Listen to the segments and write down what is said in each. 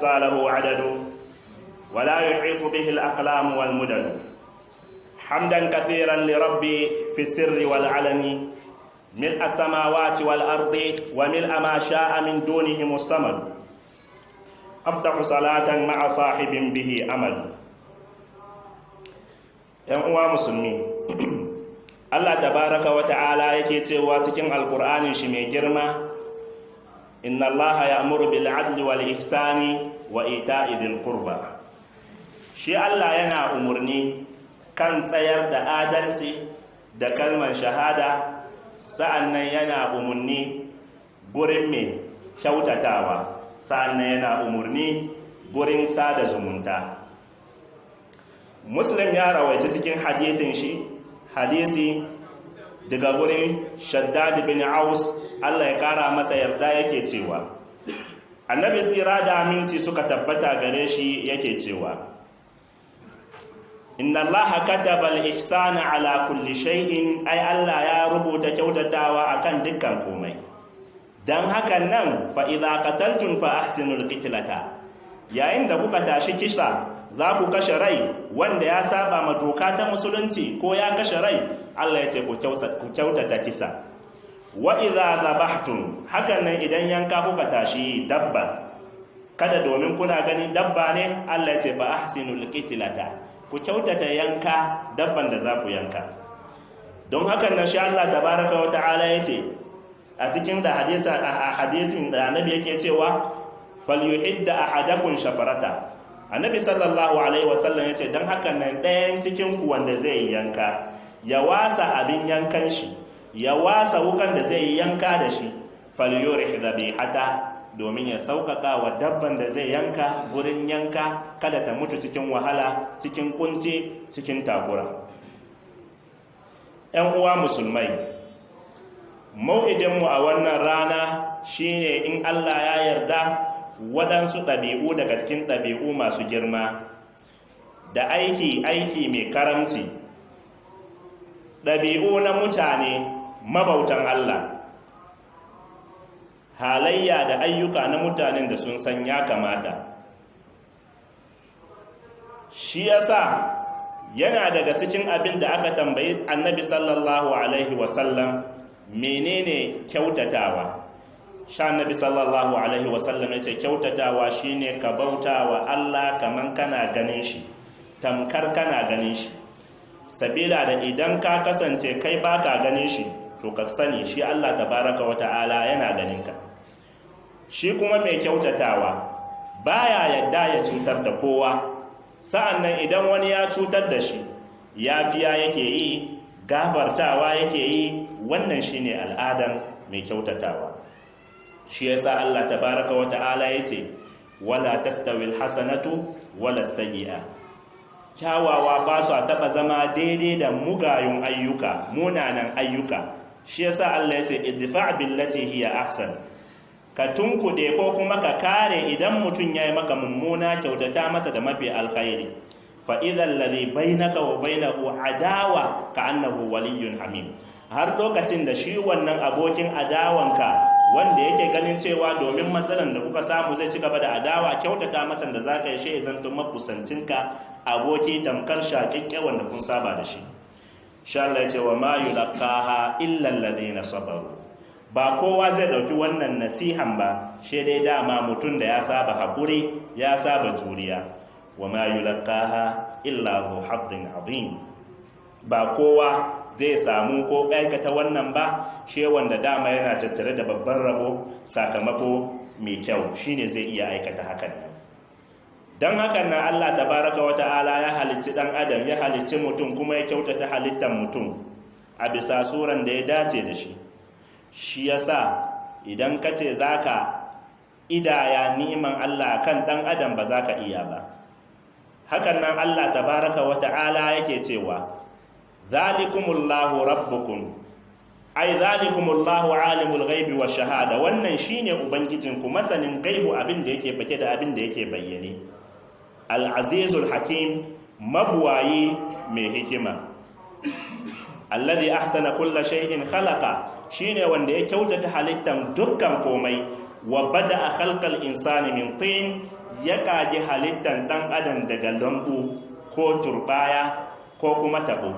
يحصى له عدد ولا يحيط به الأقلام والمدد. حمدا كثيرا لربي في السر والعلن، ملء السماوات والأرض وملء ما شاء من دونهم الصمد. أفتح صلاة مع صاحب به أمد. ‘Yan uwa musulmi, Allah tabaraka wa ta'ala yake cewa cikin Alkur'anin shi mai girma: "Inna Allaha ya'muru bil adli wal ihsani wa ita'i dhil qurba." Shi Allah yana umurni kan tsayar da adalci da kalmar shahada, sa'annan yana umurni gurin mai kyautatawa, sa'annan yana umurni gurin sada zumunta. Muslim ya rawaici cikin hadithin shi hadisi daga gurin Shaddad bin Aus, Allah ya kara masa yarda, yake cewa Annabi tsira da aminci suka tabbata gare shi yake cewa: "Inna Allaha kataba al-ihsana ala kulli shay'in." Ai Allah ya rubuta kyautatawa akan dukkan komai. Dan hakan nan, "Fa idza qataltum fa ahsinul qitlata." Yayin da kuka tashi kisa, za ku kashe rai wanda ya saba ma doka ta musulunci ko ya kashe rai, Allah ya ce ku kyautata kisa. "Wa idza dhabahtum." Hakan nan idan yanka kuka tashi dabba, kada domin kuna gani dabba ne, Allah ya ce "fa ahsinul qitlata", ku kyautata yanka dabban da za ku yanka. Don hakan nan shi Allah tabaraka wa ta'ala ya ce a cikin da hadisa a hadisin da Annabi yake cewa: "Falyuhidda ahadakum shafarata." Annabi sallallahu alaihi wasallam ya ce don hakan nan ɗayan cikin ku wanda zai yi yanka, ya wasa abin yankan shi, ya wasa wukan da zai yi yanka da shi. "Falyurih dhabihata", domin ya sauƙaƙa wa dabban da zai yanka gurin yanka, kada ta mutu cikin wahala, cikin kunci, cikin takura. ‘Yan uwa musulmai, mau'idinmu a wannan rana shine, in Allah ya yarda, waɗansu ɗabi'u daga cikin ɗabi'u masu girma da aiki aiki mai karamci, ɗabi'u na mutane mabautan Allah, halayya da ayyuka na mutanen da sun san ya kamata. Shi yasa yana daga cikin abin da aka tambayi Annabi sallallahu alaihi wasallam: menene kyautatawa? Sha Annabi sallallahu alaihi wasallam ya ce kyautatawa shine ka bauta wa Allah kaman kana ganin shi, tamkar kana ganin shi, sabila da idan ka kasance kai baka ganin shi, to ka sani shi Allah tabaraka wa ta'ala yana ganin ka. Shi kuma mai kyautatawa baya yadda ya cutar da kowa. Sa'annan idan wani ya cutar da shi, yafiya yake yi, gafartawa yake yi. Wannan shine al'adan mai kyautatawa. Shi yasa Allah tabaraka wa ta'ala yace: "Wala tastawil hasanatu wala sayyi'a." Kyawawa ba su taɓa zama daidai da mugayun ayyuka, munanan ayyuka. Shi yasa Allah ya ce: "Idfa billati hiya ahsan." Ka tunkuɗe ko kuma ka kare idan mutum ya yi maka mummuna, kyautata masa da mafi alkhairi. "Fa idhal ladhi bainaka wa bainahu adawa ka annahu waliyyun hamim." Har lokacin da shi wannan abokin adawanka, wanda yake ganin cewa domin matsalan da kuka samu zai ci gaba da adawa, kyautata masa da zaka yi, shi ya zanto makusancinka, aboki, tamkar shaƙiƙƙe wanda kun saba da shi. Sha Allah ya ce: "Wa ma yulqaha illa alladhina sabaru." Ba kowa zai dauki wannan nasihan ba, shi dai dama mutum da ya saba hakuri, ya saba juriya. "Wa ma yulqaha illa dhu haddin azim." Ba kowa zai samu ko aikata wannan ba, shi wanda dama yana tattare da babban rabo, sakamako mai kyau, shine zai iya aikata hakan nan. Don hakan nan Allah tabaraka wa ta'ala ya halicci dan adam, ya halicci mutum, kuma ya kyautata halittar mutum a bisa suran da ya dace da shi. Shi yasa idan ka ce zaka idaya ni'iman Allah kan dan adam, ba za ka iya ba. Hakan nan Allah tabaraka wa ta'ala yake cewa: "Zalikumullahu rabbukum", ai "zalikumullahu alimul ghaibi wash shahada". Wannan shine ubangijinku, masanin gaibu, abin da yake fake da abin da yake bayyane, al-azizul hakim, mabuwayi mai hikima. "Alladhi ahsana kulla shay'in khalaqa", shine wanda ya kyautata halittan dukkan komai. "Wa bada'a khalqal insani min tin", ya kage halittan dan adam daga lambu ko turbaya ko kuma tabo.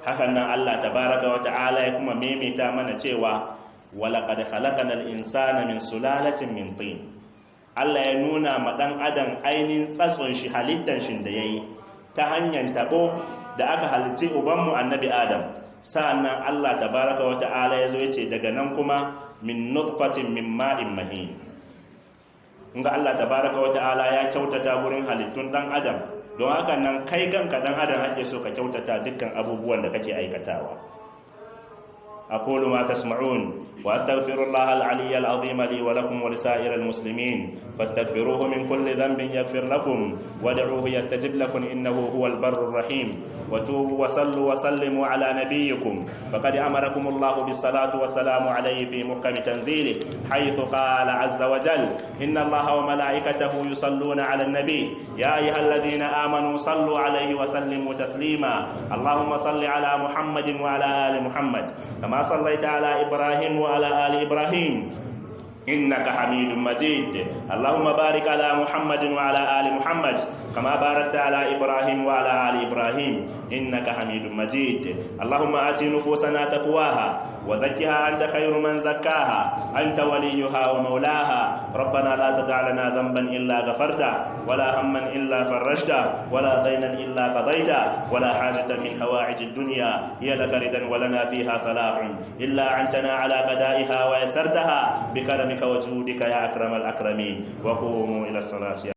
Hakan nan Allah tabaraka wa ta'ala ya kuma maimaita mana cewa walaqad khalaqnal insana min sulalatin min tin. Allah ya nuna ma dan adam ainihin tsatson shi, halittan shi da yayi ta hanyar tabo da aka halicci ubanmu Annabi Adam. Sa'annan Allah tabaraka wa ta'ala ya zo ya ce daga nan kuma min nutfatin min ma'in mahin. Ga Allah tabaraka wa ta'ala ya kyautata gurin halittun dan adam. Don haka nan kai kanka dan adam ake so ka kyautata dukkan abubuwan da kake aikatawa. أقول ما تسمعون وأستغفر الله العلي العظيم لي ولكم ولسائر المسلمين، فاستغفروه من كل ذنب يغفر لكم، وادعوه يستجب لكم، إنه هو البر الرحيم. وتوبوا وصلوا وسلموا على نبيكم، فقد أمركم الله بالصلاة والسلام عليه في محكم تنزيله، حيث قال عز وجل: إن الله وملائكته يصلون على النبي، يا أيها الذين آمنوا صلوا عليه وسلموا تسليما. اللهم صل على محمد وعلى آل محمد كما صليت على إبراهيم وعلى آل إبراهيم، إنك حميد مجيد. اللهم بارك على محمد وعلى آل محمد كما باركت على إبراهيم وعلى آل إبراهيم، إنك حميد مجيد. اللهم آت نفوسنا تقواها وزكها، أنت خير من زكاها، أنت وليها ومولاها. ربنا لا تدع لنا ذنبا إلا غفرته، ولا هما إلا فرجته، ولا دينا إلا قضيته، ولا حاجة من حوائج الدنيا هي لك ردا ولنا فيها صلاح إلا أعنتنا على قضائها ويسرتها بكرمك وجودك يا أكرم الأكرمين. وقوموا إلى الصلاة.